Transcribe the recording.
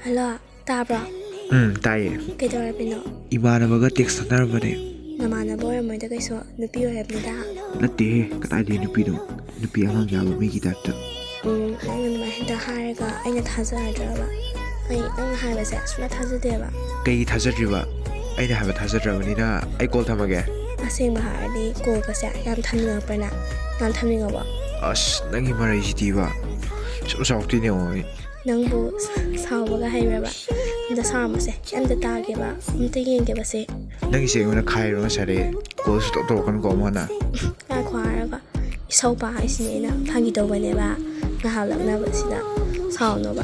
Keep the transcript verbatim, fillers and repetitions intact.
Hello, ꯇꯥꯕ꯭ꯔꯣ? ꯎꯝ, ꯇꯥꯏꯌꯦ꯫ ꯀꯩꯗꯧꯔꯝꯃꯤꯅꯣ? ꯏꯃꯥꯟꯅꯕꯒ ꯇꯦꯛꯁ ꯊꯥꯅꯔꯝꯕꯅꯦ꯫ ꯅꯃꯥꯟꯅꯕ ꯑꯣꯏꯔꯝꯃꯣꯏꯗ ꯀꯩꯁꯨ, ꯅꯨꯄꯤ ꯑꯣꯏꯔꯝꯅꯤꯗ꯫ ꯅꯠꯇꯦꯍꯦ, ꯀꯗꯥꯏꯗꯒꯤ ꯅꯨꯄꯤꯅꯣ? ꯅꯨꯄꯤ ꯑꯉꯥꯡ ꯌꯥꯕ ꯃꯤꯒꯤ ꯇꯥꯏꯞꯇ꯫ ꯎꯝ, ꯅꯪꯅ ꯑꯗꯨꯃꯥꯏꯅ ꯍꯦꯛꯇ ꯍꯥꯏꯔꯒ ꯑꯩꯅ ꯊꯥꯖꯔꯗ꯭ꯔꯕ? ꯑꯩ ꯅꯪꯅ ꯍꯥꯏꯕꯁꯦ ꯁꯨꯡꯊꯥ ꯊꯥꯖꯗꯦꯕ꯫ ꯀꯩꯒꯤ ꯊꯥꯖꯗ꯭ꯔꯤꯕ? ꯑꯩꯅ ꯍꯥꯏꯕ ꯊꯥꯖꯗ꯭ꯔꯕꯅꯤꯅ ꯑꯩ ꯀꯣꯜ ꯊꯝꯃꯒꯦ꯫ ꯑꯁꯦꯡꯕ ꯍꯥꯏꯔꯗꯤ ꯀꯣꯜꯒꯁꯦ ꯌꯥꯝ ꯊꯝꯅꯤꯡꯉꯛꯄ꯭ꯔꯅ? ꯌꯥꯝ ꯊꯝꯅꯤꯡꯉꯕꯣ? ꯑꯁ, ꯅꯪꯒꯤ ꯃꯔꯩꯁꯤꯗꯤꯕ꯫ ꯁꯨꯝ ꯁꯥꯎꯔꯛꯇꯣꯏꯅꯦ ꯌꯦꯡꯉꯣ ꯑꯩ꯫ ꯅꯪꯕꯨ ꯁꯥꯎꯕꯒ ꯍꯩꯕ꯭ꯔꯕ? ꯑꯝꯇ ꯁꯥꯎꯔꯝꯃꯣꯁꯦ, ꯑꯝꯇ ꯇꯥꯒꯦꯕ, ꯑꯝꯇ ꯌꯦꯡꯒꯦꯕꯁꯦ꯫ ꯅꯪꯒꯤꯁꯦ ꯑꯩꯉꯣꯟꯗ ꯈꯥꯏꯔꯣ ꯉꯁꯥꯏꯗꯒꯤ꯫ ꯀꯣꯜꯁꯨ ꯇꯧ ꯇꯧꯔꯛꯀꯅꯨꯀꯣ ꯑꯃꯨꯛ ꯍꯟꯅ꯫ ꯉꯥꯏꯈꯣ ꯍꯥꯏꯔꯒ, ꯏꯁꯧ ꯄꯥ ꯍꯥꯏꯁꯤꯅꯦ ꯑꯩꯅ, ꯐꯥꯒꯤ ꯇꯧꯕꯅꯦꯕ, ꯉꯥꯏꯍꯥꯛ ꯂꯛꯅꯕꯁꯤꯗ ꯁꯥꯎꯅꯣꯕ꯫